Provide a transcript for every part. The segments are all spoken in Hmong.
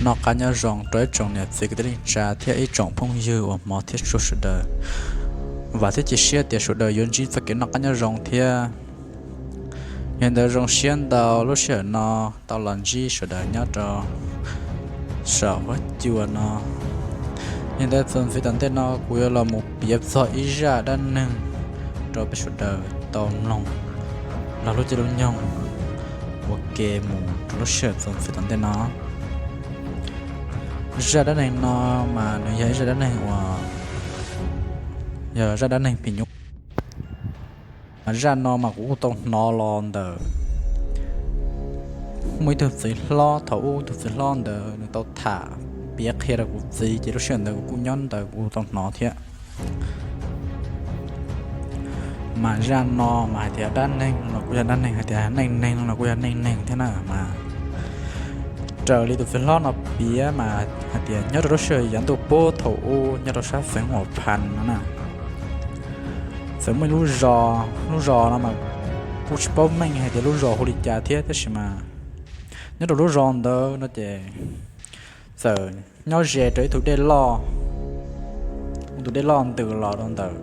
Noj qab nyob zoo rau ib tsoom niam txiv kwv tij neej tsa thiab ib tsoom phooj ywg uas hmov thiab tshua sawv daws. Vam thiab cia siab tias sawv daws yuav ntsib txoj kev noj qab nyob zoo thiab. Yog li ntawd zoo siab ntau lub sij hawm no tau los ntsib sawv daws nyob rau saum huab cua no. Yog li ntawd txuas ntxiv tom ntej no kuv yuav los mus piav txog ib zaj dab neeg rau peb sawv daws tau mloog los lub caij lub nyoog ua ke mus rau lub sij hawm txuas ntxiv tom ntej no. Zaj dab neeg no mas nws yog ib zaj dab neeg uas yog zaj dab neeg phim nyuj. Mas zaj no mas kuv kuj tau hnov los ntawm muaj ib tug txiv hlob, thaum ub tus txiv hlob ntawd nws tau tham piav qhia rau kuv txiv, ces lub sij hawm ntawd kuv kuj nyob ntawd kuv tau hnov thiab. Mas zaj no mas hais tias dab neeg no los kuj yog dab neeg, hais tias neej neeg no los kuj yog neej neeg thiab na. Mas raws li tus txiv hlob no piav mas hais tias nyob rau lub sij hawm yav ntuj puag thaum ub nyob rau sab xeev Huam Phas no na, txawm muaj ib lub zos, lub zos no mas kuj tsis paub meej hais tias lub zos hu li cas thiab, tab sis mas nyob rau lub zos ntawd no ces txawm nyob ze rau ib tug dej loj, tus dej loj ntws los rau ntawm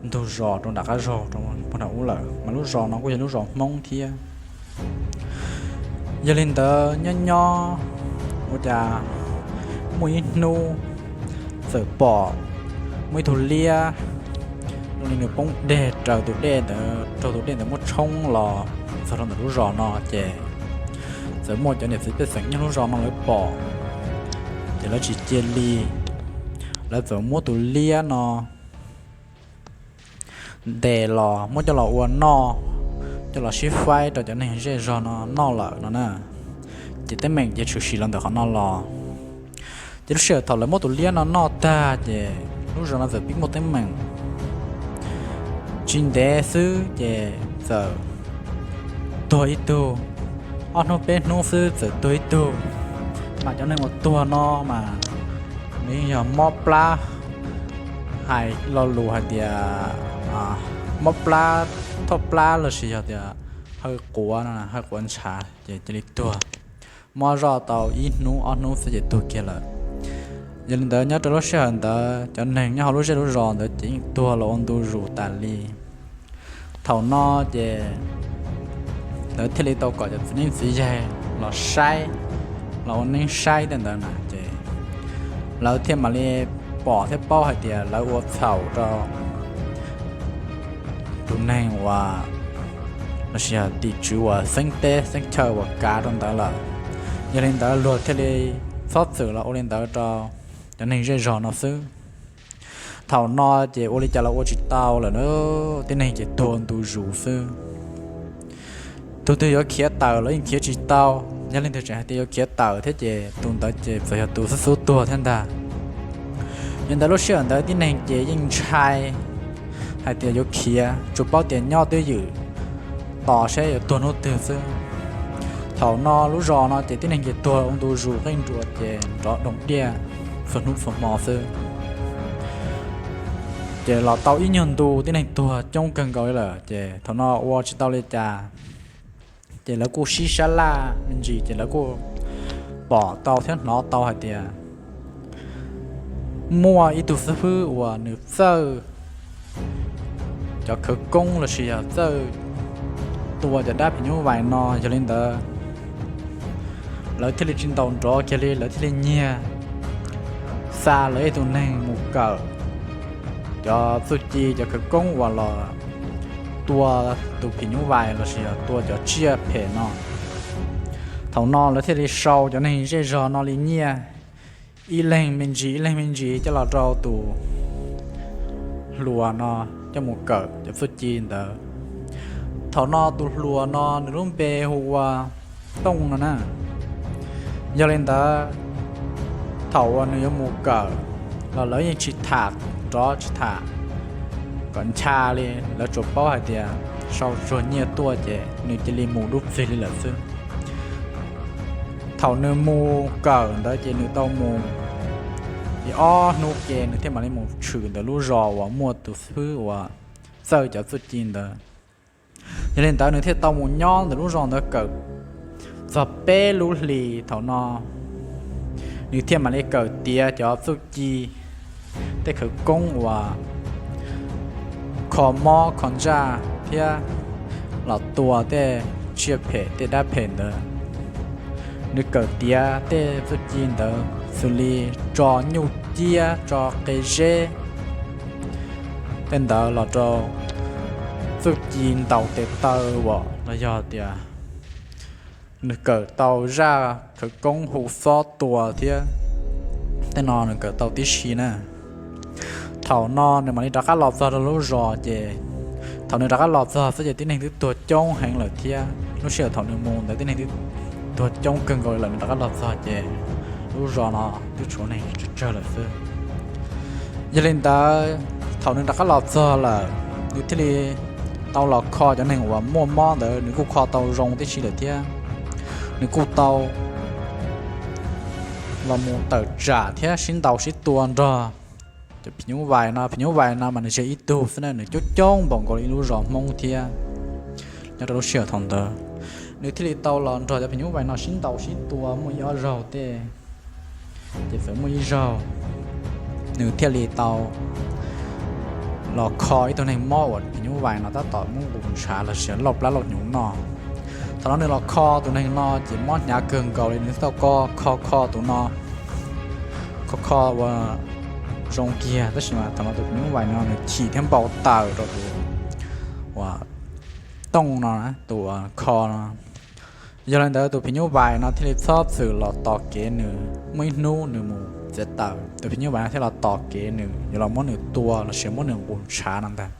ntug zos rau nram qab zos rau puag nram ub lawm, mas lub zos no kuj yog lub zos Hmoob thiab. Yog li ntawd nyob nyob ua cas muaj ib hnub txawm pom muaj ib tug liab zoo li nws poob deg raws tus dej ntawd, raug tus dej ntawd muab tshoob los txog rau ntawm lub zos no ces txawm muaj cov niam txiv pej xeem nyob lub zos no lawv pom, ces lawv tsis cia li, lawv txawm muab tus liab no ntes los muab coj los ua noj, coj los sib faib rau cov neeg zej zog no noj lawm no na, ces teeb meem ces tshwm sim los ntawm qhov no los. Ces lub sij hawm thaum lawv muab tus liab no noj tag ces lub zos no txawm pib muaj teeb meem. Tsis ntev xwb ces txawm tuag ib tug, ob hnub peb hnub xwb txawm tuag ib tug. Mas cov neeg uas tuag no mas nws yeej yog mob plab, hais lo lus hais tias mob plab, thoj plab lossis yog tias haw quav no, haw quav ntshav ces cia li tuag. Mob zoj tau ib hnub ob hnub xwb ces tuag kiag lawm. Yog li ntawd nyob rau lub sij hawm ntawd cov neeg nyob hauv lub zej lub zos ntawd ces yeej tuag los ua ntu zus tas li. Thaum no ces lawv thiaj li tau kom cov txiv neeb txiv yaig los saib, los ua neeb saib tej ntawd na ces lawv thiaj mam li pom thiab paub hais tias lawv ua txhaum rau tus neeg uas, los sis yog tim tswv uas xeeb teb xeeb chaw uas kav rau ntawd lawm. Yog li ntawd luag thiaj li txhob txwm los ua li ntawd rau cov neeg zej zog no xwb. Thaum no ces ua li cas los ua tsis tau lawm na, tib neeg ces tuag ntu zus xwb. Tus twg yuav khiav tawm los yeej khiav tsis tau, yog leej twg tseem hais tias yuav khiav tawm thiab ces tus ntawd ces txawm yog tus xub xub tuag thiab ntag. Yog ntawd lub sij hawm ntawd tib neeg ces yeej ntshai hais tias yuav khiav, tsuas paub tias nyob twj ywm tos saib yuav tuag hnub twg xwb. Thaum no lub zos no ces tib neeg ces tuag ua ntu zus qeej nruas ces nrov doog diaj txhua hnub txhua hmo xwb. Ces los tau ib nyuag ntu tib neeg tuag coob kawg nkaus li lawm ces thaum no ua tsis tau li cas, ces lawv kuj sib sab laj me ntsis ces lawv kuj pom tau thiab hnov tau hais tias muaj ib tug xib fwb uas nws txawj cov khawv koob lossis yog txawj tua cov dab phim nyuj vais no. Yog li ntawd lawv thiaj li tsis ntaus nrov kiag li, lawv thiaj li nyiag xa lawv ib tug neeg mus kawm cov txuj ci cov khawv koob uas los tua tus phim nyuj vais lossis yog tua cov tsiaj phem no. Thaum no lawv thiaj li sau cov neeg zej zog no li nyiaj ib leeg me ntsis ib leeg me ntsis coj los rau tus hluas no coj mus kawm cov txuj ci ntawd. Thaum no tus hluas no nws lub npe hu ua Tooj no na. Yog li ntawd thaum uas nws yuav mus kawm los lawv yeej tsis tham nrov tsis tham kom ncha li, lawv tsuas paub hais tias sau tsuag nyiaj tuaj ces nws cia li mus dub txig li lawm xwb. Thaum nws mus kawm ntawd ces nws tau mus li ob hnub ke nws thiaj mam li mus tshwm ntawm lub zos uas muaj tus xib fwb uas txawj cov txuj ci ntawd. Yog li ntawd nws thiaj tau mus nyob ntawm lub zos ntawd kawm txog peb lub hlis. Thaum no Nws thiaj mam li kawm tiav cov txuj ci, tej khawv koob uas kho mob kho ntsaj thiab los tua tej tsiaj phem tej dab phem ntawd. Nws kawm tiav tej txuj ci ntawd xws li tso nyuj ciab, tso qe zeb, tej ntawd los rau txuj ci ntaus tes taw uas los yog tias nws kawm tau zaj khawv koob hu xob tua thiab. Tej no nws kawm tau tib si na. Thaum no nws mam li rov qab los txog rau lub zos ces, thaum nws rov qab los txog xwb ces tib neeg twb tuag coob heev lawm thiab. Lub sij hawm thaum nws mus ntawd tib neeg twb tuag coob kawg nkaus li lawm, nws rov qab los txog ces lub zos no twb tshuav neeg tsawg tsawg lawm xwb. Yog li ntawd, thaum nws rov qab los txog lawm, nws thiaj li tau los kho cov neeg uas muaj mob ntawd, nws kuj kho tau zoo tib si lawm thiab. Nws kuj tau los mus tawm tsam thiab sib ntaus sib tua nrog cov phim nyuj vais no. Phim nyuj vais no mas nws tsis yog ib tug xwb na, nws coob coob npaum nkaus li ib lub zos Hmoob thiab. Nyob rau lub sij hawm thaum ntawd, nws thiaj li tau los nrog cov phim nyuj vais no sib ntaus sib tua muaj ib ob zaug tej. Ces txawm muaj ib zaug, nws thiaj li tau los kho ib tug neeg mob uas phim nyuj vais no tab tom muab nqus ntshav los sis lauj plab lauj hnyuv noj. Thaum no nws los kho tus neeg no ces mob hnyav kawg nkaus li, nws thiaj tau kho kho tus no, kho kho ua zoo kiag, tab sis mas thaum no tus phim nyuj vais no nws chim thiab npau taws rau tus uas Tooj no, tus uas kho no. Yog li ntawd tus phim nyuj vais no thiaj li txhob txwm los tos kev nws. Muaj ib hnub nws mus txiav taws, tus phim nyuj vais no thiaj los tos kev nws yuav los muab nws tua los sis muab nws nqus ntshav no ntag.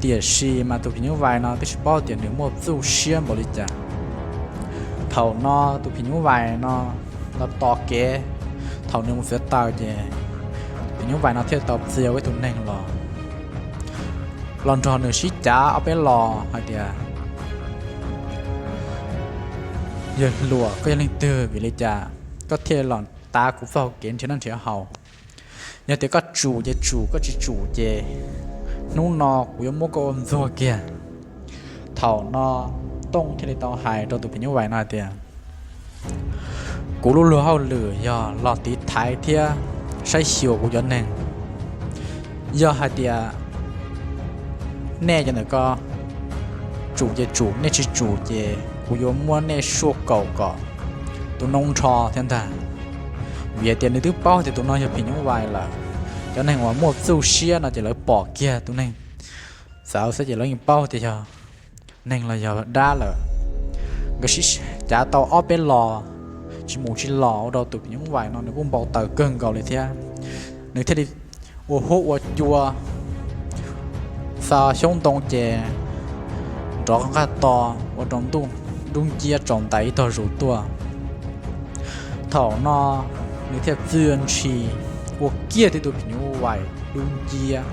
Tiam sis mas tus phim nyuj vais no twb tsis paub tias nws muaj txuj siab npaum li cas. Thaum no tus phim nyuj vais no los tos kev, thaum nws mus txiav taws ces phim nyuj vais no thiaj tau txia ua ib tug neeg los, los nrog nws sib cav ob peb los hais tias, yawg hluas, koj yog leej twg vim li cas koj thiaj los tav kuv txoj hau kev nrhiav noj nrhiav haus? Yog tias koj tsum ces tsum, koj tsis tsum ces hnub no kuv yuav muab koj ua ntxuag kiag. Thaum no Tooj thiaj li tau hais rau tus phim nyuj vais no hais tias, kuv lub luag hauj lwm yog los tiv thaiv thiab saib xyuas kuv cov neeg. Yog hais tias nej cov ntawm ko tsum ces tsum, nej tsis tsum ces kuv yuav muab nej suaj kaum kom tu noob nrho thiab ntag. Vim hais tias nws twb paub tias tus no yog phim nyuj vais lawm. Cov neeg uas muaj txuj siab no ces lawv pom kiag tus neeg txawv xwb ces lawv yeej paub tias yog neeg los yog dab lawm. Nkawd sib cav tau ob peb los tsis mus tsis los ua rau tus phim nyuj vais no nws kuj npau taws kawg nkaus li thiab. Nws thiaj li ua huab ua cua xa xyoob ntoo ces nrov nqaj to ua rau ntuj dub nciab tsaus ntais ib tog zus tuaj. Thaum no nws thiaj txia ntshis ua kiag tib tug phim nyuj vais dub nciab,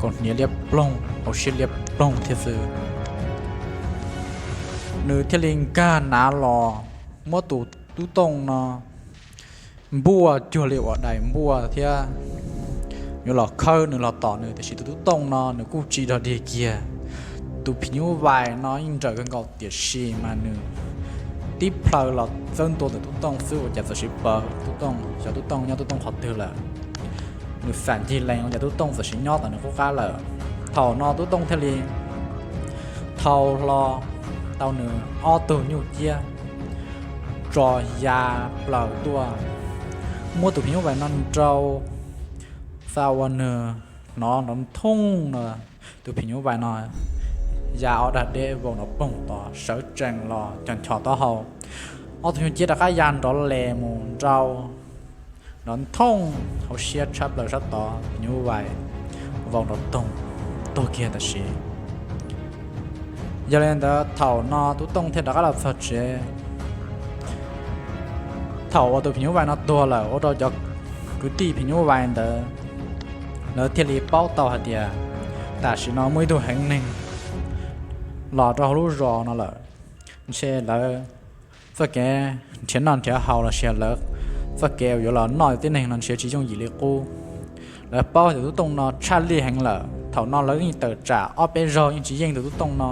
kaus hniav liab ploog, hauv siab liab ploog thiab xwb. Nws thiaj li nkag nav los muab tus tub Tooj no npuaj cuag li uas dais npuaj thiab yuav los khawb nws los tom nws, tiam sis tus tub Tooj no nws kuj tsis dog dig kiag. Tus phim nyuj vais no yeej nrawm kawg nkaus tiam sis mas nws tib plhaw los txawb ntua ntawm tub Tooj xwb ua cas txawm siv paws tub Tooj, xyov tub Tooj nyob tub Tooj qhov twg lawm. Nws xam ncig lees ua cas tub Tooj txawm siv nyob tom nws qub qab lawm. Thaum no tub Tooj thiaj li thau hlo tau nws ob tug nyuj ciab tso ya plaws tuaj, muab tus phim nyuj vais no nrau xa ua nws hnov nrov nthooj no. Tus phim nyuj vais no ya ob dag deb vau nrov poog tod sawv tsees los cog nchos taub hau. Ob tug nyuj ciab rov qab ya nrov les mus nrau nrov nthooj hauv siab tshab plaws sab tod, phim nyuj vais vau nrov toog tuag kiag tam sim. Yog li ntawd thaum no tub Tooj thiaj rov qab los txog tsev. Thaum uas tus phim nyuj vais no tuag lawm ua rau cov kwv tij phim nyuj vais ntawd lawv thiaj li paub tau hais tias tam sim no muaj ib tug heev neeg los rau hauv lub zos no lawm. Ntshe lawv txoj kev nrhiav noj nrhiav haus los sis lawv txoj kev yuav los noj tib neeg no ntshe tsis yooj yim li qub. Lawv paub tias tub Tooj no tshaj lij heev lawm, thaum no lawv yeej tawm tsam ob peb zaug yeej tsis yeej tus tub Tooj no,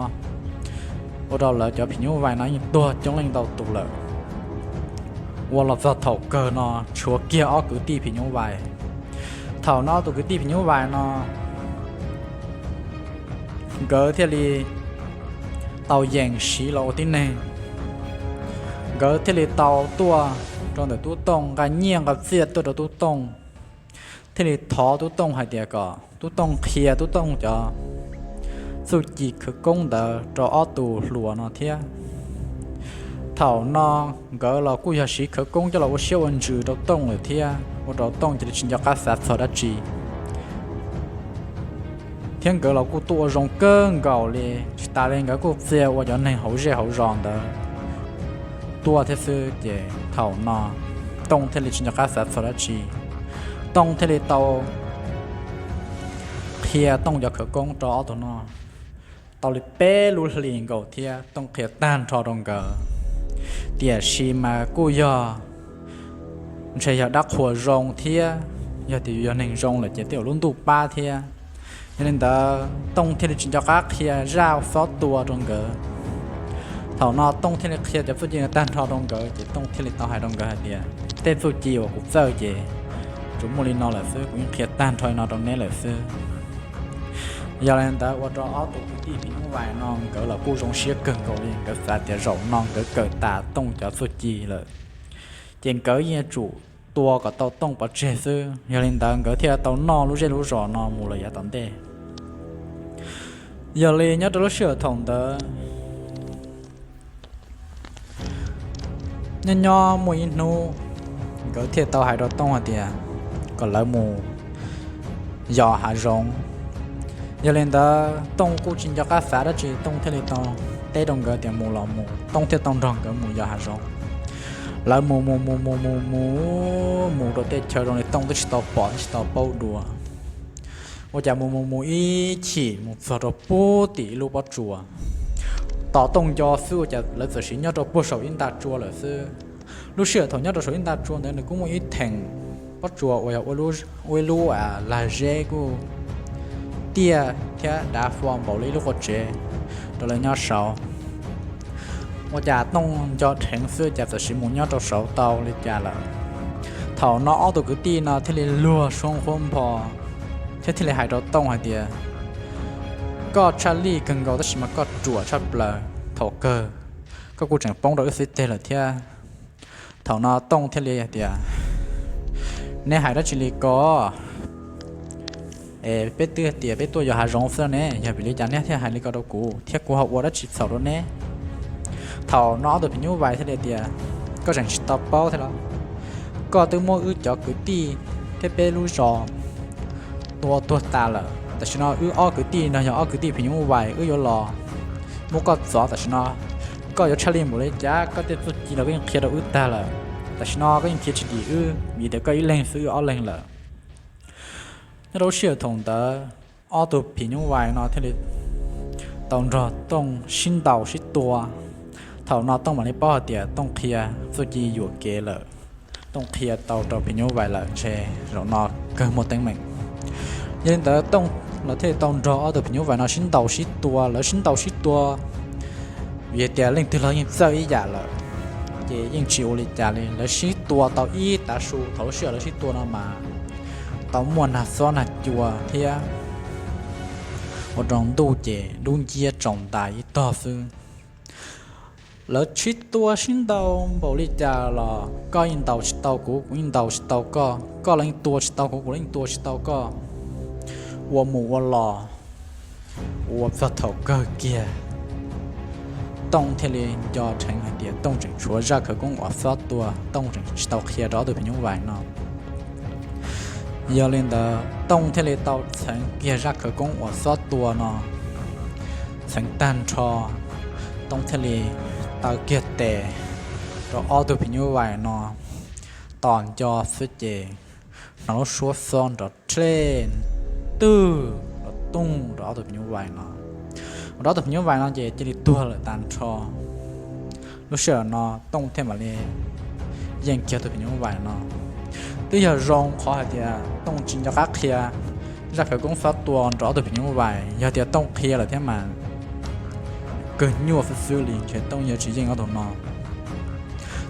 ua rau lawv cov phim nyuj vais no yeej tuag coob leej ntau tus lawm. ua los txog thaum kawg no tshuav kiag ob kwv tij phim nyuj vais. Thaum no ob tug kwv tij phim nyuj vais no nkawd thiaj li tau yeem siv los ua tib neeg. Nkawd thiaj li tau tuaj rau ntawm Tub Tooj, nqa nyiaj nqa txiaj tuaj rau Tub Tooj, thiaj li thov Tub Tooj hais tias kom Tub Tooj qhia Tub Tooj cov txuj ci khawv koob ntawd rau ob tug hluas no thiab. Thaum no nkawd los kuj yog siv khawv koob coj los ua siab ua ntsws rau Tooj lawm thiab, ua rau Tooj cia li tsis nco qab xav txog dab tsi. Thiab nkawd los kuj tuaj ua zoo kawg nkaus li, tsis tas li nkawd kuj txia ua cov neeg hauv zej hauv zos ntawd tuaj thiab xwb. Ces thaum no Tooj thiaj li tsis nco qab xav txog dab tsi. Tooj thiaj li tau qhia Tooj cov khawv koob rau ob tug no tau li peb lub hlis nkaus thiab Tooj qhia tag nrho rau nkawd. Tiam sis mas kuj yog ntshe yog dab qhuas zoo thiab, yog tias yus yog neeg zoo lawm ces twb yuav lub ntuj pab thiab. Yog li ntawd Tooj thiaj li tsis nco qab qhia zaj xob tua rau nkawd. Thaum no Tooj thiaj li qhia cov txuj ci no tag nrho rau nkawd ces Tooj thiaj li tau hais rau nkawd hais tias, tej txuj ci uas kuv txawj ces tsuas muaj li no lawm xwb, kuv yeej qhia tag nrho li no rau neb lawm xwb. Yog li ntawd ua rau ob tug kwv tij phim nyuj vais no nkawd los kuj zoo siab kawg nkaus li, nkawd xav tias zaum no nkawd kawm tas Tooj cov txuj ci lawm ces nkawd yeej yuav tsum tua kom tau Tooj pov tseg xwb. Yog li ntawd nkawd thiaj tau noj lub zej lub zos no mus lawm yav tom ntej. Yog li nyob rau lub sij hawm thaum ntawd, nyob nyob muaj ib hnub nkawd thiaj tau hais rau Tooj hais tias kom lawv mus yos hav zoov. Yog li ntawd Tooj kuj tsis nco qab xav dab tsi, Tooj thiaj li tau teb rau nkawd tias mus los mus, Tooj thiaj tau nrog nkawd mus yos hav zoov. Lawv mus mus mus mus mus mus mus rau tej chaw zoo li Tooj twb tsis tau pom twb tsis tau paub dua. Ua cas mus mus mus ib chim mus txog rau puag tim ib lub pob tsuas. Tos Tooj nco xwb ua cas lawv txawm sim nyob rau puag saum ib nta tsua lawm xwb. Lub sij hawm thaum nyob rau saum ib nta tsua ntawd nws kuj muaj ib theem pob tsuas uas yog ua ib lub lag zeb kuj tiaj thiab dav fua npaum li ib lub qua tsev rau lawv nyob saud. Ua cas Tooj nco dheev xwb cas txawm sim mus nyob rau saud tau li cas lawm. Thaum no ob tug kwv tij no thiaj li luag suab nqhuab npho thiab thiaj li hais rau Tooj hais tias, koj tshaj lij kawg nkaus tab sis mas koj ruam tshaj plaws, thaum kawg koj kuj tseem poob rau wb xib teg lawm thiab. Thaum no Tooj thiaj li hais tias, neb hais dab tsi li ko? Es peb twb tias peb tuaj yos hav zoov xwb ne, yog vim li cas neb thiaj hais li ko rau kuv thiab kuv ho ua dab tsi txhaum rau neb? Thaum no ob tug phim nyuj vais thiaj li tias, koj tseem tsis tau paub thiab los? Koj twb muab wb cov kwv tij thiab peb lub zos tua tuag tas lawm, tam sim no wb ob kwv tij no yog ob kwv tij phim nyuj vais, wb yuav los muab koj txov tam sim no. Koj yuav tshaj lij npaum li cas, koj tej txuj ci los koj yeej qhia rau wb tag lawm, tam sim no koj yeej khiav tsis dim wb vim tias koj ib leeg xwb wb ob leeg lawm. Nyob rau lub sij hawm thaum ntawd ob tug phim nyuj vais no thiaj li tau nrog Tooj sib ntaus sib tua. Thaum no Tooj mam li paub hais tias Tooj qhia txuj ci yuam kev lawm, Tooj qhia tau rau phim nyuj vais lawm ntshe zaum no kawg muaj teeb meem. Yog li ntawd Tooj los thiaj li tau nrog ob tug phim nyuj vais no sib ntaus sib tua, lawv sib ntaus sib tua vim hais tias leej twg los yeej txawj ib yam lawm, ces yeej tsis ua li cas li. Lawv sib tua tau ib tav su, thaum lub sij hawm lawv sib tua no mas tau muaj nag xob nag cua thiab ua rau ntuj ces dub nciab tsaus ntais ib tog xwb. Lawv sib tua sib ntaus npaum li cas los koj yeej ntaus tsis tau kuv, kuv yeej ntaus tsis tau koj, koj los yeej tua tsis tau kuv, kuv los yeej tua tsis tau koj. Ua mus ua los ua txog thaum kawg kiag, Tooj thiaj li nco dheev hais tias Tooj tseem tshuav zaj khawv koob uas xob tua, Tooj tseem tsis tau qhia rau ob tug phim nyuj vais no. Yog li ntawd Tooj thiaj li tau txheev kiag zaj khawv koob uas xob tua no. Txheev tag nrho, Tooj thiaj li taw kiag tes rau ob tug phim nyuj vais no. Tos nco xwb ces hnov lub suab xob nrov rhe twg los tooj rau ob tug phim nyuj vais no. Ua rau ob tug phim nyuj vais no ces cia li tuag lawm tag nrho. Lub sij hawm no Tooj thiaj mam li yeej kiag ob tug phim nyuj vais no. Twb yog zoo qhov hais tias Tooj tsis nco qab qhia zaj khawv koob xob tua rau ob tug phim nyuj vais, yog tias Tooj qhia lawm thiab mas kawg nyuaj xwb xwb li ntshe Tooj yuav tsis yeej ob tug no.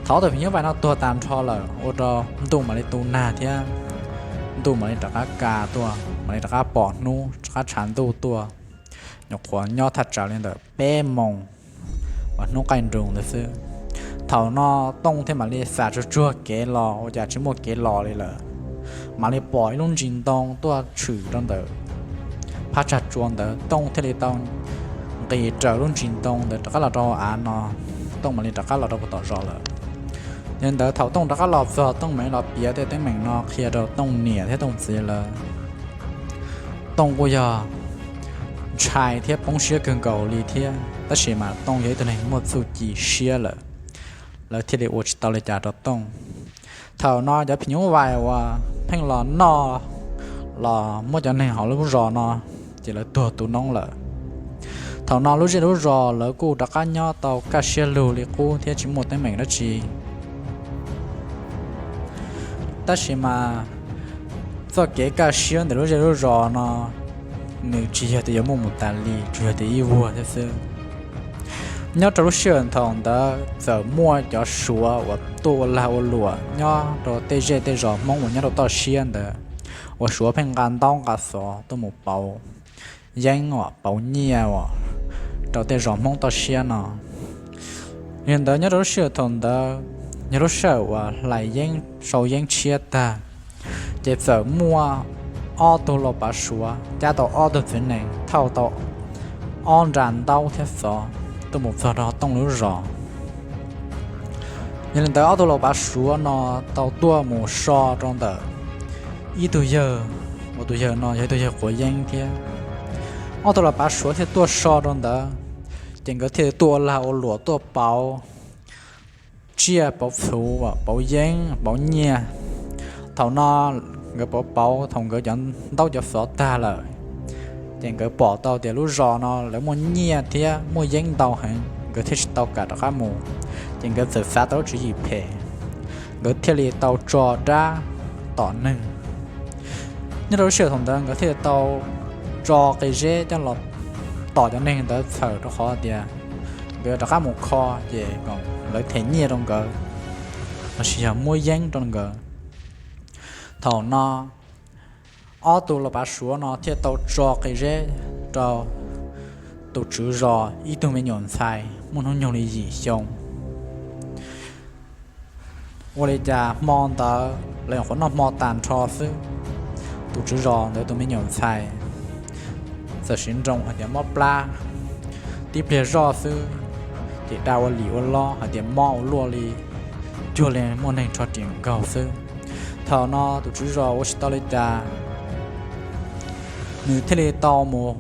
Thaum tus phim nyuj vais no tuag tag nrho lawm, ua rau ntuj mam li tu nag thiab ntuj mam li rov qab ka tuaj, mam li rov qab pom hnub, rov qab tshav ntuj tuaj, nyuam qhuav nyob thaj tsam li ntawm peb moos uas hnub qaij nroos ntawd xwb. Thaum no Tooj thiaj mam li xav tsuag tsuag kev los, ua cas tsis muaj kev los li lawm. Mam li pom ib lub ntsis ntoo tuaj tshwm rau ntawm phab tsag tsua ntawd, Tooj thiaj li tau nqis raws lub ntsis ntoo ntawd rov qab los rau hauv av no, Tooj mam li rov qab los rau puag tom zos lawm. Yog li ntawd thaum Tooj rov qab los txog, Tooj mam li los piav tej teeb meem no qhia rau Tooj niam thiab Tooj txiv lawv. Tooj kuj yog ntshai thiab poob siab kawg nkaus li thiab, tab sis mas Tooj yog ib tug neeg muaj txuj ci siab lawm, lawv thiaj li ua tsis tau li cas rau Tooj. Thaum no cov phim nyuj vais uas pheej los noj los muab cov neeg hauv lub zos no, ces lawv tuag tu noob lawm. Thaum no lub zej lub zos lawv kuj rov qab nyob tau kaj siab lug li qub thiab tsis muaj teeb meem dab tsi. Tab sis mas txoj kev kaj siab ntawm lub zej lub zos no, nws tsis yog tias yuav muaj mus tas li, tsuas yog tias ib vuag thiab xwb. Nyob rau lub sij hawm thaum ntawd txawm muaj cov Suav uas tuaj ua lag ua luam nyob rau tej zej tej zos Hmoob uas nyob rau toj siab ntawd, uas Suav pheej nqa ntaub nqa xov tuaj mus pauv yeeb uas pauv nyiaj uas rau tej zos Hmoob toj siab no. Yog li ntawd nyob rau lub sij hawm thaum ntawd yog lub sij hawm uas hlais yeeb sau yeeb tshiab tag, ces txawm muaj ob tug lau pav Suav cab tau ob tug txiv nees thauj tau ob nra ntaub thiab xov tuaj mus txog rau Tooj lub zos. Yog li ntawd ob tug lau pav Suav no tau tuaj mus so rau ntawm ib tug yawg, uas tus yawg no yog ib tug yawg quav yeeb thiab. Ob tug lau pav Suav thiaj tuaj so rau ntawd, ces nkawd thiaj tuaj ua lag ua luam tuaj pauv tsiaj pauv txhuv, pauv yeeb pauv nyiaj. Thaum no nkawd pauv pauv thaum nkawd cov ntaub cov xov tag lawm, ces nkawd pom tau tias lub zos no lawv muaj nyiaj thiab muaj yeeb ntau heev, nkawd thiaj tsis tau kam rov qab mus. Ces nkawd txawm xav tau lub tswv yim phem, nkawd thiaj li tau tso dab tom neeg. Nyob rau lub sij hawm thaum ntawd nkawd thiaj li tau tso qe zeb coj los tom cov neeg ntawd txhawm rau qhov tias nkawd rov qab mus kho ces kom lawv them nyiaj rau nkawd lossis yog muab yeeb rau nkawd. Thaum no ob tug lau pav Suav no thiaj tau tso qe zeb rau tus tswv zos ib tug me nyuam ntxhais muaj hnub nyoog li yim xyoo. Ua li cas hmo ntawd lawv nyuam qhuav noj hmo tag nrho xwb, tus tswv zos ntawd tus me nyuam ntxhais txawm siv nroo hais tias mob plab, tib pliag zoj xwb ces dag ua lim ua lob hais tias mob ua luaj li, cuag li muaj neeg rho riam nkaug xwb. Thaum no tus tswv zos ua tsis tau li cas, nws thiaj li tau mus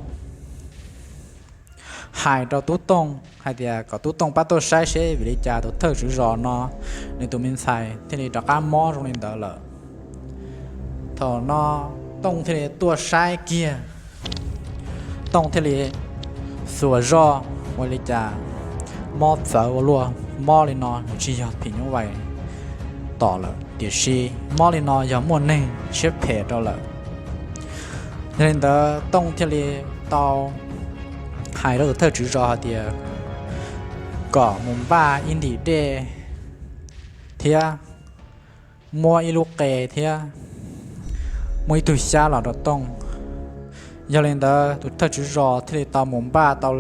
hais rau Tub Tooj hais tias kom Tub Tooj pab tuaj saib seb vim li cas tus thawj tswv zos no nws tus me ntxhais thiaj li rov qab mob zoo li ntawd lawm. Thaum no Tooj thiaj li tuaj saib kiag, Tooj thiaj li xuas zoj ua li cas mob txawv ua luaj, mob li no nws tsis yog phim nyuj vais tom lawm, tiam sis mob li no yog muaj neeg siab phem rau lawm. Yog li ntawd Tooj thiaj li tau hais rau tus thawj tswv zos hais tias kom mus npaj ib ntim dej thiab muab ib lub qe thiab muab ib tug xyab los rau Tooj. Yog li ntawd tus thawj tswv zos thiaj li tau mus npaj tau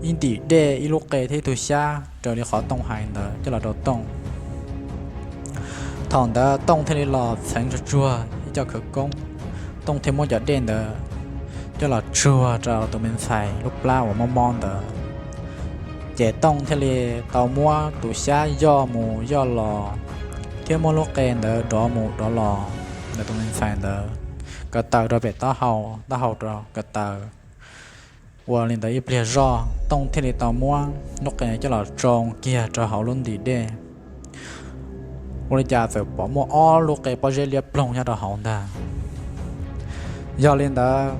ib ntim dej, ib lub qe thiab ib tug xyab raws li qhov Tooj hais ntawd coj los rau Tooj. Thaum ntawd Tooj thiaj li los txheev tsuag tsuag ib co khawv koob, Tooj thiaj muab cov dej ntawd coj los tsuag rau tus me ntxhais lub plab uas mob mob ntawd. Ces Tooj thiaj li tau muab tus xyab yoj mus yoj los thiab muab lub qe ntawd dov mus dov los ntawm tus me ntxhais ntawd, ko taw rau pem taub hau, taub hau rau ko taw. Ua li ntawd ib pliag zoj Tooj thiaj li tau muab lub qe coj los tsoo kiag rau hauv lub ntim dej. Ua li cas txawm pom muaj ob lub qe pob zeb liab ploog nyob rau hauv ntag. Yog li ntawd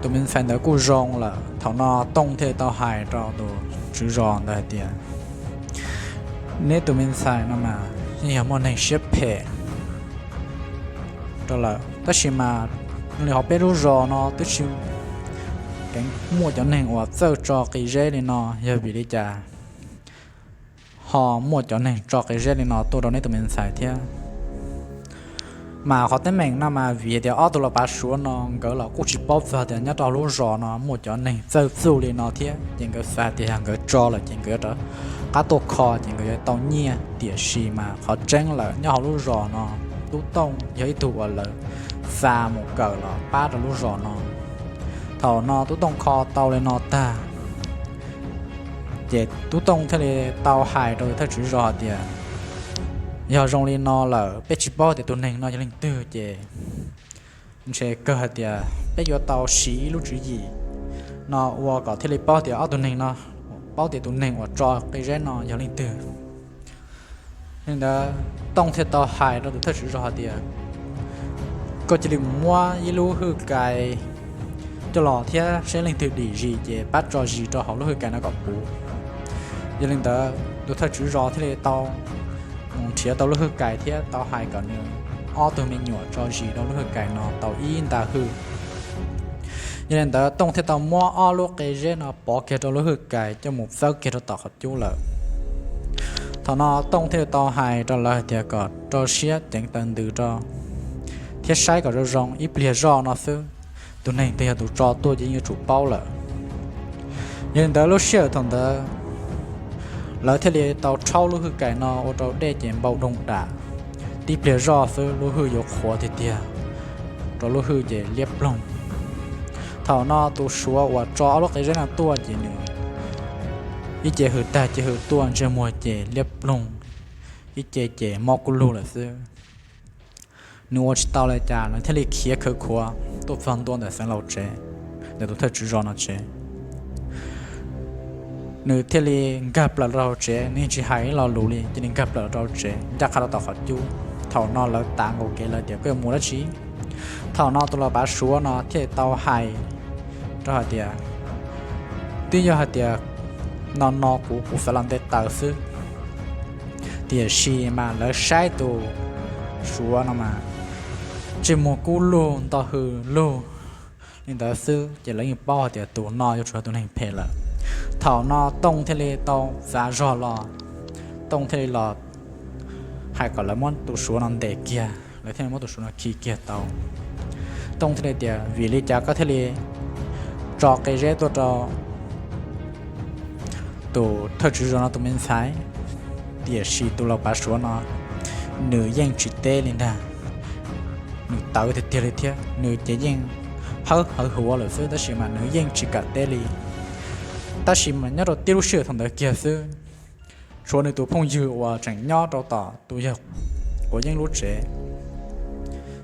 tus me ntxhais ntawd kuj zoo lawm. Thaum no Tooj thiaj li tau hais rau tus tswv zos ntawd hais tias, neb tus me ntxhais no mas yeej yog muaj neeg siab phem rau lawm, tab sis mas li hauv peb lub zos no twb tsis keev muaj cov neeg uas txawj tso qe zeb li no, yog vim li cas ho muaj cov neeg tso qe zeb li no tuaj rau neb tus me ntxhais thiab. Mas qhov teeb meem no mas vim tias ob tug los pav Suav no nkawd los kuj tsis paub txog tias nyob rau lub zos no muaj cov neeg txawj txuj li no thiab, ces nkawd xav tias yog nkawd tso lawm ces nkawd yuav rov qab tuaj kho ces nkawd yuav tau nyiaj. Tiam sis mas qhov tseeb lawm nyob hauv lub zos no, Tub Tooj yog ib tug uas lawv xa mus kawm los pab rau lub zos no. Thaum no Tub Tooj kho tau li no tag, ces Tub Tooj thiaj li tau hais rau thawj tswv zos hais tias, yog zoo li no lawm peb tsis paub tias tus neeg no yog leej twg, ces ntshe kawg hais tias peb yuav tau siv ib lub tswv yim no ua kom thiaj li paub tias ob tug neeg no, paub tias tus neeg uas tso qe zeb no yog leej twg. Li ntawd Tooj thiaj tau hais rau tus thawj tswv zos hais tias, koj cia li mus muab ib lub hwj kais coj los thiab seb leej twg dim zis ces pab tso zis rau hauv lub hwj kais no kom puv. Yog li ntawd tus thawj tswv zos thiaj li tau mus nrhiav tau lub hwj kais thiab tau hais kom nws ob tug me nyuam tso zis rau lub hwj kais no tau ib nta hwj. Yog li ntawd Tooj thiaj tau muab ob lub qe zeb no pov kiag rau lub hwj kais coj mus txawb kiag rau tom qhov cub lawm. Thaum no Tooj thiaj tau hais rau lawv hais tias kom rau siab ceev taw ntws rau thiab saib kom zoo zoo, ib pliag zoj no xwb, tus neeg twg yog tus tso tuaj ces yeej yuav tsum paub lawm. Yog li ntawd lub sij hawm thaum ntawd lawv thiaj li tau rhaub lub hwj kais no ua rau dej ces npau doog dam. Tib pliag zoj xwb lub hwj yuav qhuav tiag tiag, rau lub hwj ces liab ploog. Thaum no tus Suav uas tso ob lub qe zeb no tuaj ces nws ib ce hwm tag ces hwm tuaj ntsej muag ces liab ploog, ib ce ces mob kub lug lawm xwb. Nws ua tsis tau li cas nws thiaj li khiav khawv khuav tuaj txog ntua ntawm Xeev Laus tsev, ntawm tus thawj tswv zos no tsev. Nws thiaj li nkag plaws rau hauv tsev, nws yeej tsis hais ib lo lus li, cia li nkag plaws rau hauv tsev ncaj qha rau tom qhov cub. Thaum no lawv tav nkaus kev lawm tias koj yuav mus dab tsi. Thaum no tus los pav Suav no thiaj tau hais rau hais tias, twb yog hais tias no no kuv kuv xav los nte taws xwb. Tiam sis mas lawv saib tus Suav no mas ntsej muag kub lug nto hws lug li ntawd xwb ces lawv yeej paub hais tias tus no yuav tsum yog tus neeg phem lawm. Thaum no Tooj thiaj li tau txav zog los, Tooj thiaj li los hais kom lawv muab tus Suav no ntes kiag, lawv thiaj li muab tus Suav no khi kiag tau. Tooj thiaj li tias, vim li cas koj thiaj li tso qe zeb tuaj rau tus thawj tswv zos no tus me ntxhais? Tiam sis tus los pav Suav no nws yeej tsis teb li ntag. Nws tawv tiag tiag li thiab nws ces yeej hawb hawv huav lawm xwb tab sis mas nws yeej tsis kam teb li. Tab sis mas nyob rau tib lub sij hawm thaum ntawd kiag xwb, tshuav nws tus phooj ywg uas tseem nyob rau tom tus yawg quav yeeb lub tsev.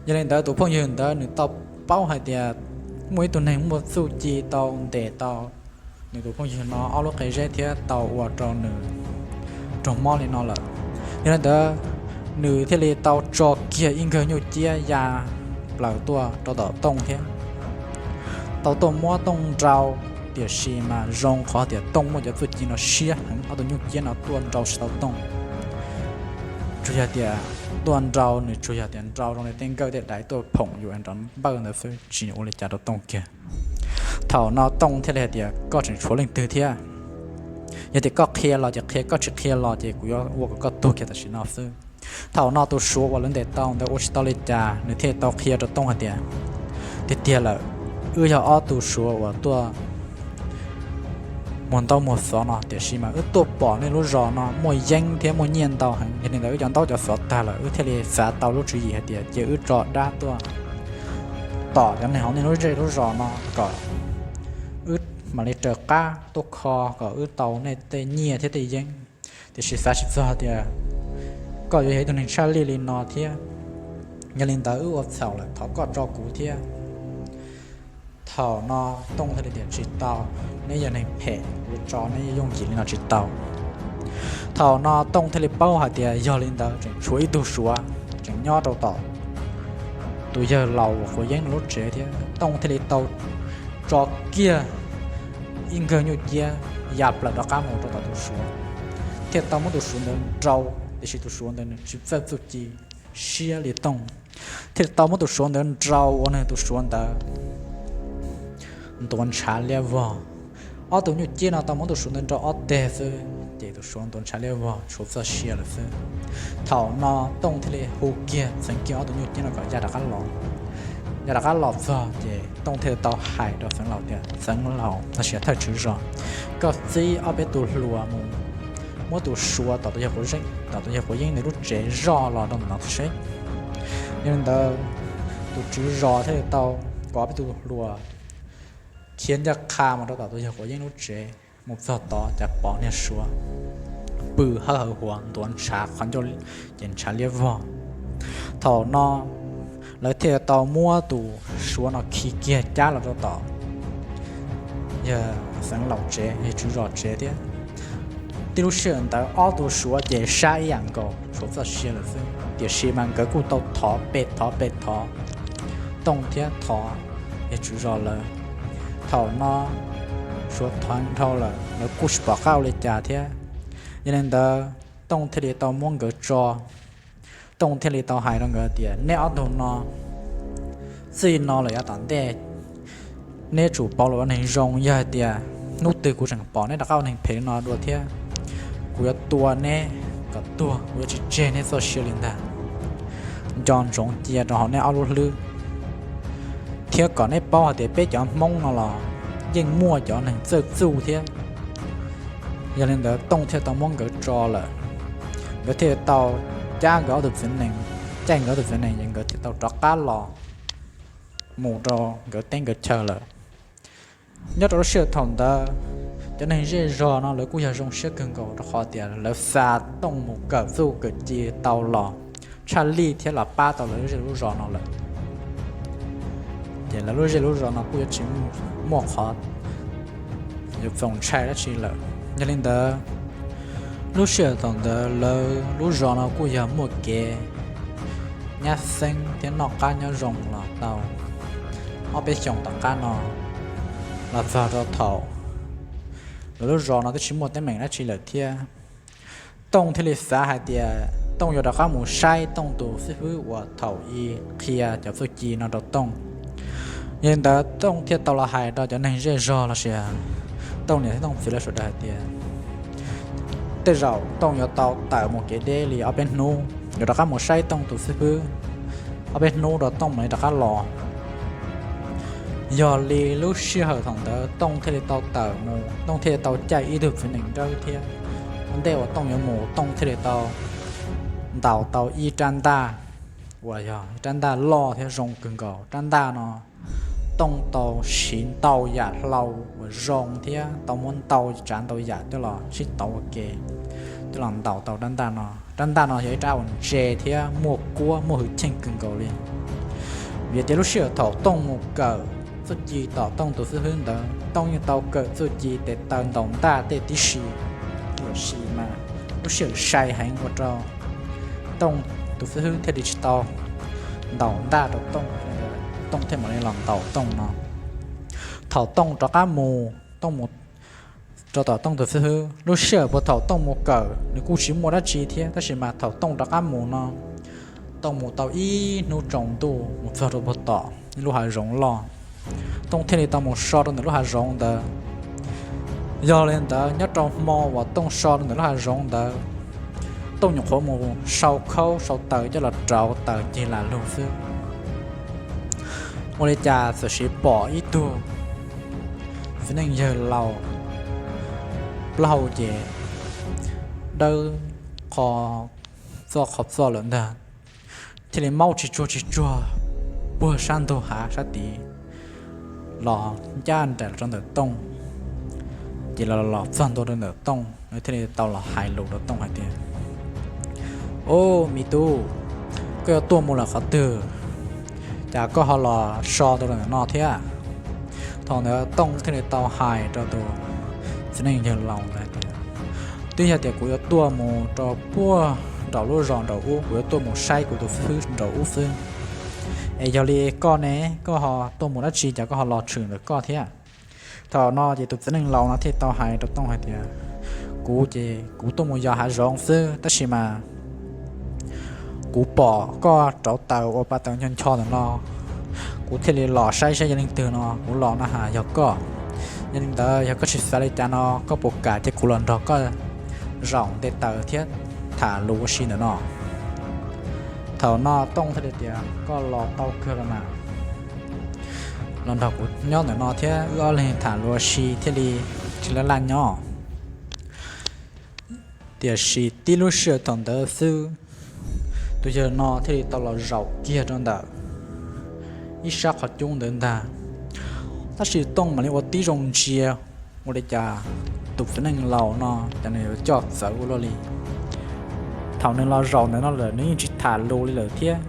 Yog li ntawd tus phooj ywg ntawd nws tau paub hais tias muaj ib tug neeg muaj txuj ci tau ntes tau nws tus phooj ywg no ob lub qe zeb thiab tau ua rau nws raug mob li no lawm. Yog li ntawd nws thiaj li tau tso kiag ib nkawg nyuj ciab ya plaws tuaj rau tom Tooj thiab tau tuaj muab Tooj nrau. Tiam sis mas zoo qhov tias Tooj muaj cov txuj ci no siab heev, ob tug nyuj ciab no tuaj nrau tsis tau Tooj. Tsuas yog tias tuaj nrau nws tsuas yog tias nrau zoo li tej nkawj tej daiv tuaj phoom yus nrov npawj ntawd xwb, tsis ua li cas rau Tooj kiag. Thaum no Tooj thiaj li hais tias, koj tseem tshuav leej twg thiab? Yog tias koj qhia los ces qhia, koj tsis qhia los ces kuv yuav ua kom koj tuag kiag tam sim no xwb. Thaum no tus Suav uas lawv ntes tau ntawd ua tsis tau li cas, nws thiaj tau qhia rau Tooj hais tias, tiag tiag lawm, wb yog ob tug Suav uas tuaj muag ntaub muag xov no, tiam sis mas wb tuaj pom nej lub zos no muaj yeeb thiab muaj nyiaj ntau heev, yog li ntawd wb cov ntaub cov xov tag lawm, wb thiaj li xav tau lub tswv yim hais tias cia wb tso dab tuaj tom cov neeg hauv nej lub zej lub zos no kom wb mam li raws qab tuaj kho kom wb tau nej tej nyiaj thiab tej yeeb. Tiam sis xav tsis txog tias koj yuav yog ib tug neeg tshaj lij li no thiab. Yog li ntawd wb ua txhaum lawm, thov koj tso kuv thiab. Thaum no Tooj thiaj li tias, tsis tau, neb yog neeg phem, kuv tso neb yooj yim li no tsis tau. Thaum no Tooj thiaj li paub hais tias yog li ntawd tseem tshuav ib tug Suav tseem nyob rau tom tus yawg laus uas quav yeeb no lub tsev thiab. Tooj thiaj li tau tso kiag ib nkawg nyuj ciab ya plaws rov qab mus rau tom tus Suav, thiaj tau muab tus Suav ntawd nrau. Tiam sis tus Suav ntawd nws tsis txawj txuj ci siab li Tooj, thiaj tau muab tus Suav ntawd nrau ua nws tus Suav ntawd ntuav ntshav liab vog. Ob tug nyuj ciab no tau muab tus Suav ntawd nrau ob teg xwb, ces tus Suav ntuav ntshav liab vog tshuav txoj sia lawm xwb. Thaum no Tooj thiaj li hu kiag Xeev Kis ob tug nyuj ciab no kom ya rov qab los. Ya rov qab los txog ces Tooj thiaj li tau hais rau Xeev Laus tias, Xeev Laus los sis Thawj Tswv Zos, koj txib ob peb tus hluas mus muab tus Suav tom tus yawg quav yeeb ntawd lub tsev zoj los rau ntawm no seb. Yog li ntawd, tus tswv zos thiaj li tau kom ob peb tus hluas khiav ncaj qha mus rau tom tus yawg quav yeeb lub tsev. Mus txog tod cas pom niag Suav pw hawb hawv huas ntuav ntshav qhov ncauj ces ntshav liab vog. Thaum no lawv thiaj tau muab tus Suav no khi kiag cab los rau tom yawg Xeev Laus tsev, yawg tswv zos tsev thiab. Tib lub sij hawm ntawd ob tug Suav ces sab ib yam nkaus tshuav txoj sia lawm xwb, tiam sis mas nkawd kuj tau thov pe thov pe thov Tooj thiab thov yawg tswv zos lawv. Thaum no Suav thov dhau lawm lawv kuj tsis pom qab ua li cas thiab. Yog li ntawd Tooj thiaj li tau muab nkawd tso. Tooj thiaj li tau hais rau nkawd tias, neb ob tug no txij no lawm yav tom ntej neb tsum pauv lus ua neeg zoo, yog hais tias hnub twg kuv tseem pom neb rov qab ua neeg phem li no dua thiab, kuv yuav tua neb kom tuag, kuv yuav tsis tseg neb txoj sia li ntag. Nco ntsoov cia rau hauv neb ob lub hlwb, thiab kom neb paub hais tias peb cov Hmoob no los yeej muaj cov neeg txawj txuj thiab. Yog li ntawd Tooj thiaj tau muab nkawd tso lawm. Nkawd thiaj tau cab nkawd ob tug txiv nees, caij nkawd ob tug txiv nees ces nkawd thiaj tau rov qab los mus rau nkawd teb nkawd chaw lawm. Nyob rau lub sij hawm thaum ntawd, cov neeg zej zog no lawv kuj yog zoo siab kawg nkaus rau qhov tias lawv xa Tooj mus kawm txuj kawm ci tau los tshaj lij thiab los pab tau lawv lub zej lub zos no lawm. Ces lawv lub zej lub zos no kuj yuav tsis muaj qhov yuav txaus ntshai dab tsi lawm. Yog li ntawd, lub sij hawm thaum ntawd lawv lub zos no kuj yog muaj kev nyab xeeb thiab noj qab nyob zoo los tau ob peb xyoos tom qab no, los txog rau thaum lawv lub zos no twb tsis muaj teeb meem dab tsi lawm thiab. Tooj thiaj li xav hais tias Tooj yuav rov qab mus saib Tooj tus xib fwb uas thaum i qhia cov txuj ci no rau Tooj. Yog li ntawd Tooj thiaj tau los hais rau cov neeg zej zog los sis Tooj niam thiab Tooj txiv lawv sawv daws hais tias tej zaum Tooj yuav tau tawm mus kev deb li ob peb hnub, yuav rov qab mus saib Tooj tus xib fwb ob peb hnub rau Tooj mam li rov qab los. Yog li lub sij hawm thaum ntawd Tooj thiaj li tau tawm mus, Tooj thiaj li tau caij ib tug txiv nees nrawb thiab. Ua ntej uas Tooj yuav mus, Tooj thiaj li tau ntaus tau ib rab ntaj uas yog ib rab ntaj loj thiab zoo kawg nkaus. Rab ntaj no Tooj tau siv ntau yam hlau uas zoo thiab tau muab ntau tsav ntau yam coj los sib tauv ua ke, coj los ntaus tau rab ntaj no. Rab ntaj no yog ib rab uas ntse thiab muaj kuab muaj hwj chim kawg nkaus li. Vim tias lub sij hawm thaum Tooj mus kawm txuj ci tom Tooj tus xib fwb ntawd, Tooj yeej tau kawm txuj ci tes taw ntaus ntaj tej tib si. Tiam sis mas lub sij hawm sai heev ua rau Tooj tus xib fwb thiaj li tsis tau ntaus ntaj rau Tooj, Tooj thiaj mam li los ntaus Tooj no. Thaum Tooj rov qab mus, Tooj mus rau tom Tooj tus xib fwb, lub sij hawm puag thaum Tooj mus kawm nws kuj tsis muaj dab tsi thiab, tab sis mas thaum Tooj rov qab mus no, Tooj mus tau ib hnub tsaus ntuj mus txog rau puag tom ib lub hav zoov loj. Tooj thiaj li tau mus so rau ntawm lub hav zoov ntawd. Yog li ntawd, nyob rau hmo uas Tooj so rau ntawm lub hav zoov ntawd, Tooj nyuam qhuav mus sau khaub sau taws coj los rauv taws cig lam lug xwb, ua li cas txawm sis pom ib tug txiv neej yawg laus, plaub hau ces dawb qho txoj qhov txoj lawm ntag, thiaj li maub tsis tsuag tsis tsuag puag sab ntug hav sab tid los ncaj nraim los rau ntawm Tooj. Ces los los txog ntua rau ntawm Tooj, nws thiaj li tau los hais lus rau Tooj hais tias, Ub, me tub, koj yuav tuaj mus lawm qhov twg, cas koj ho los so rau ntawm no thiab? Thaum ntawd Tooj thiaj li tau hais rau tus txiv neej yawg laus ntawd hais tias, Twb yog tias kuv yuav tuaj mus rau puag nraum lub zos nraum ub, kuv yuav tuaj mus saib kuv tus xib fwb nraum ub xwb. Es yog li koj ne, koj ho tuaj mus dab tsi, cas koj ho los tshwm ntawm koj thiab? Thaum no ces tus txiv neej laus no thiaj tau hais rau Tooj hais tias, Kuv ces kuv tuaj mus yos hav zoov xwb, tab sis mas kuv pom koj rauv taws ua pa taws ncho ncho ntawm no, kuv thiaj li los saib saib yog leej twg no, kuv los no has yog koj. Yog li ntawd, yog koj tsis xav li cas no, koj puas kam cia kuv los nrog koj zaum nte taws thiab tham lus ua si ntawm no. Thaum no Tooj thiaj li tias, Koj los tau kawg los mas, los nrog kuv nyob ntawm no thiab wb ob leeg tham lus ua si thiaj li tsis laj laj nyob. Tiam sis tib lub sij hawm thaum ntawd xwb, tus yawg no thiaj li tau los zaum kiag rau ntawm ib sab qhov cub ntawd ntag. Tab sis Tooj mam li ua tib zoo ntsia, ua li cas tus txiv neej laus no ces nws yuav coj txawv ua luaj li. Thaum nws los zaum ntawm no lawm nws yeej tsis tham lus li lawm thiab,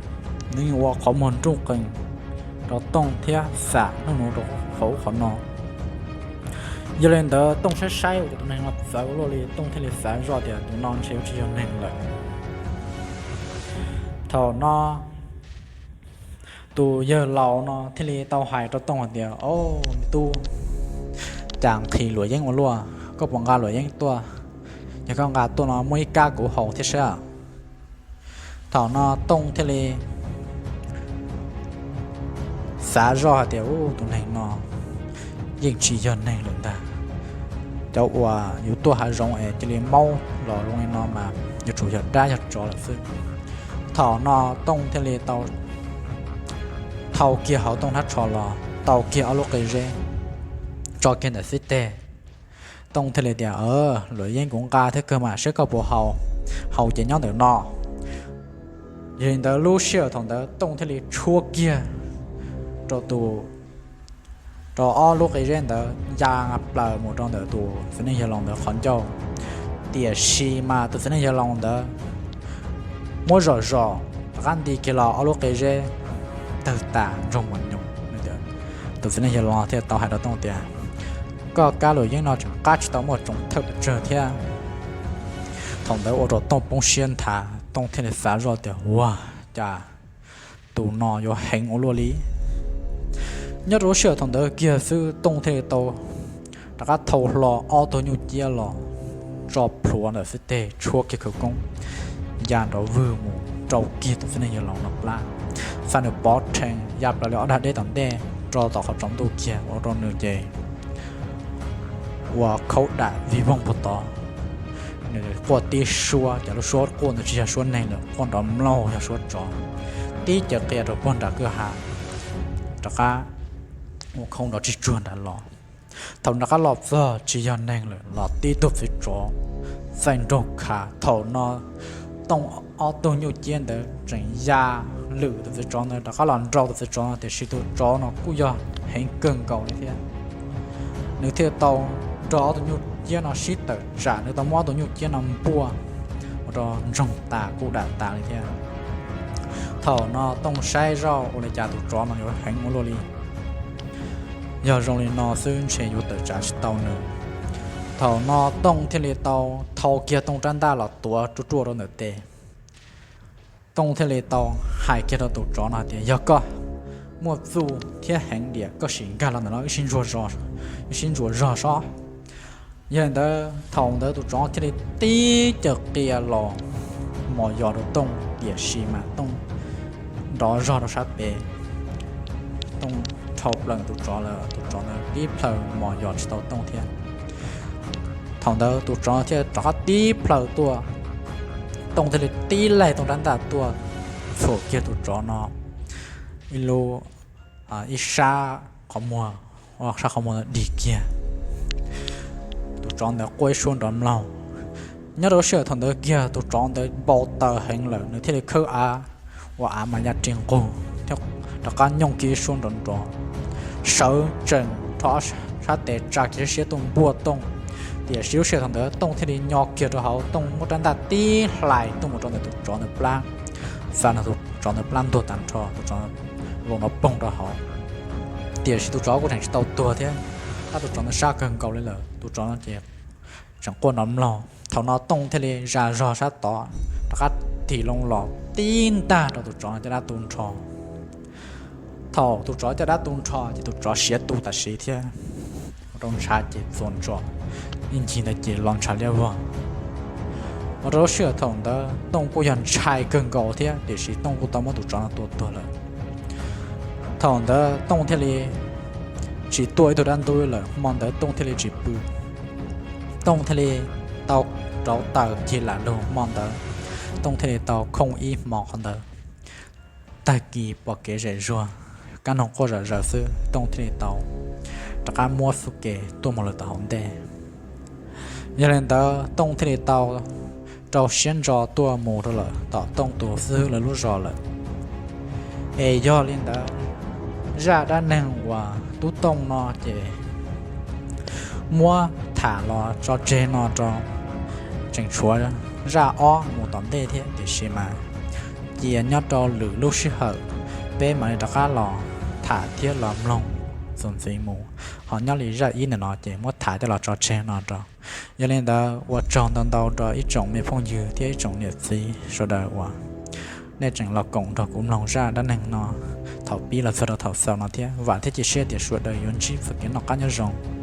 nws yeej ua qhov muag nruj qees rau Tooj thiab xam hnub nus rau qhov ub qhov no. Yog li ntawd Tooj saib saib ua cas tus neeg no txawv ua luaj li, Tooj thiaj li xav zoj tias tus no ntshe yuav tsis yog neeg lawm. Thaum no tus yawg laus no thiaj li tau hais rau Tooj hais tias, Au, me tub, cas nqhis luam yeeb ua luaj, koj puas nqa luam yeeb tuaj? Yog koj nqa tuaj no muaj ib kab kuv haus thiab sab. Thaum no Tooj thiaj li xav zoj hais tias, Ub, tus neeg no yeej tsis yog neeg lawm ntag. Cov uas yus tuaj hav zoov es cia li maub los zoo li no mas yuav tsum yog dab yog tsov lawm xwb. Thaum no Tooj thiaj li tau thau kiag hauv Tooj hnab tsho los tau kiag ob lub qe zeb, tso kiag ntawm xib teg. Tooj thiaj li tias, Luam yeeb kuv nqa thiab kawg mas, saib koj puas haus, haus ces nyob ntawm no. Yog li ntawd lub sij hawm thaum ntawd Tooj thiaj li tshuab kiag rau tus, rau ob lub qe zeb ntawd ya plaws mus rau ntawm tus txiv neej yawg laus ntawd qhov ncauj. Tiam sis mas tus txiv neej yawg laus ntawd muab zom zom rov qab nti kiag los ob lub qe zeb tawg tas ntsoog mos nyoos. Tus txiv neej yawg laus thiaj tau hais rau Tooj tias, Koj kab luam yeeb no tseem qab tsis tau muaj tsoos thawj pes tsawg thiab. Thaum ntawd ua rau Tooj poob siab nthav, Tooj thiaj li xav zoj tias, Ua cas tus no yuav heev ua luaj li. Nyob rau lub sij hawm thaum ntawd kiag xwb Tooj thiaj li tau rov qab thau hlo ob tug nyuj ciab los tso plhuav ntawm xib teg, tshuab kiag khawv koob ya nrov vwg mus rau kiag tus txiv neej yawg laus no plab, xa nws pov rhees ya plaws li ob dag deb tom ntej rau tom qhov tsaus ntuj kiag ua rau nws ces ua khaub dam vig voog puag tod. Nws quaj tib suab, cov lub suab quaj ntawd tsis yog suab neeg lawm, quaj nrov mlaug yog suab tsov, tib caws qia rau puag nram kwj ha, rov qab ua khaub nrov tsis tsuag nram los. Thaum rov qab los txog tsis yog neeg lawm los tib tug txiv tsov txaij nraug khav. Thaum no Tooj ob tug nyuj ciab ntawd tseem ya lwm tus txiv tsov ntawd rov qab los nrau tus txiv tsov no, tiam sis tus tsov no kuj yog heev kawg nkaus li thiab. Nws thiaj tau nrog ob tug nyuj ciab no sib tawm tsam, nws tau muab ob tug nyuj ciab no npuaj ua rau ntsoog tas kuj dam tas li thiab. Thaum no Tooj saib zoj ua li cas tus tsov no yuav heev ua luaj li. Yog zoo li no xwb ntshe yuav tawm tsam tsis tau nws. Thaum no Tooj thiaj li tau thau kiag Tooj rab ntaj los tuav ruaj ruaj rau ntawm tes. Tooj thiaj li tau hais kiag rau tus tsov no hais tias, Yog koj muaj txuj thiab heev diam, koj sim nkag los ntawm no wb sib ntsuas zog, wb sib ntsuas zog sob. Yog li ntawd thaum ntawd tus tsov thiaj li tib caws qia los mos yos rau Tooj, tiam sis mas Tooj nrov zog rau sab pem. Tooj dhau plaws tus tsov lawm, tus tsov ntawd tib plhaw mos yos tsis tau Tooj thiab. Thaum ntawd tus tsov thiaj rov qab tib plhaw tuaj, Tooj thiaj li tib laig Tooj rab ntaj tuaj txhuam kiag tus tsov no ib lub, ib sab qhov muag, sab qhov muag dig kiag. Tus tsov ntawd quaj ib suab nrov mlaug. Nyob rau lub sij hawm thaum ntawd kiag tus tsov ntawd npau taws heev lawm, nws thiaj li khawb av, ua av mas ya ri nqug thiab rov qab nyooj kiag ib suab nrov nrov, sawv tsees rho sab tes tsa kiag siab tuaj npuaj Tooj. Tiam sis lub sij hawm thaum ntawd Tooj thiaj li nyo kiag rau hauv, Tooj muab rab ntaj tib hlais tuaj mus rau ntawm tus tsov ntawd plab, xa nws tus tsov ntawd plab ntuag tag nrho, tus tsov vau nrov poog rau hauv. Tiam sis tus tsov kuj tseem tsis tau tuag thiab, tab tus tsov ntawd sab kawg nkaus li lawm, tus tsov no ces tseem quaj nrov mlaug. Thaum no Tooj thiaj li zas zog sab tod rov qab thim loo los tib ntag rau tus tsov caj dab tu nrho. Thaum tus tsov caj dab tu nrho ces tus tsov siav tu tam sim thiab, ua rau ntshav ces txuas ntsos, ib ncig ntawd ces los ntshav liab vog. Ua rau lub sij hawm thaum ntawd Tooj kuj yog ntshai kawg nkaus thiab, tiam sis Tooj kuj tau muab tus tsov no tua tuag lawm. Thaum ntawd Tooj thiaj li tsis tuaj ib tug dab ntub lawm, hmo ntawd Tooj thiaj li tsis pw. Tooj thiaj li tau rauv taws cig lam lug hmo ntawd, Tooj thiaj li tau khooj ib hmo qhov ntawd. Tag kis pom kev zem zuag, kab noog quaj zom zaws xwb, Tooj thiaj li tau rov qab muab xub ke tuaj mus lawm tom hauv ntej. Yog li ntawd Tooj thiaj li tau rau siab ntso tuaj mus rau lawm tom Tooj tus xib hwb lawv lub zos lawm. Es yog li ntawd, zaj dab neeg uas Tub Tooj no ces muab tham los tso tseg no rau, tseem tshuav zaj ob mus tom ntej thiab, tiam sis mas cia nyob rau lwm lub sij hawm peb mam li rov qab los tham thiab los mloog txuas ntxiv mus. Ho nyob li zaj ib ntawm no ces muab tham thiab los tso tseg no rau. Yog li ntawd ua tsaug ntau ntau rau ib tsoom me phooj ywg thiab ib tsoom niam txiv sawv daws uas nej tseem los koom nrog kuv mloog zaj dab neeg no thaum pib los txog rau thaum xaus no thiab. Vam thiab cia siab tias sawv daws yuav ntsib txoj kev noj qab nyob zoo.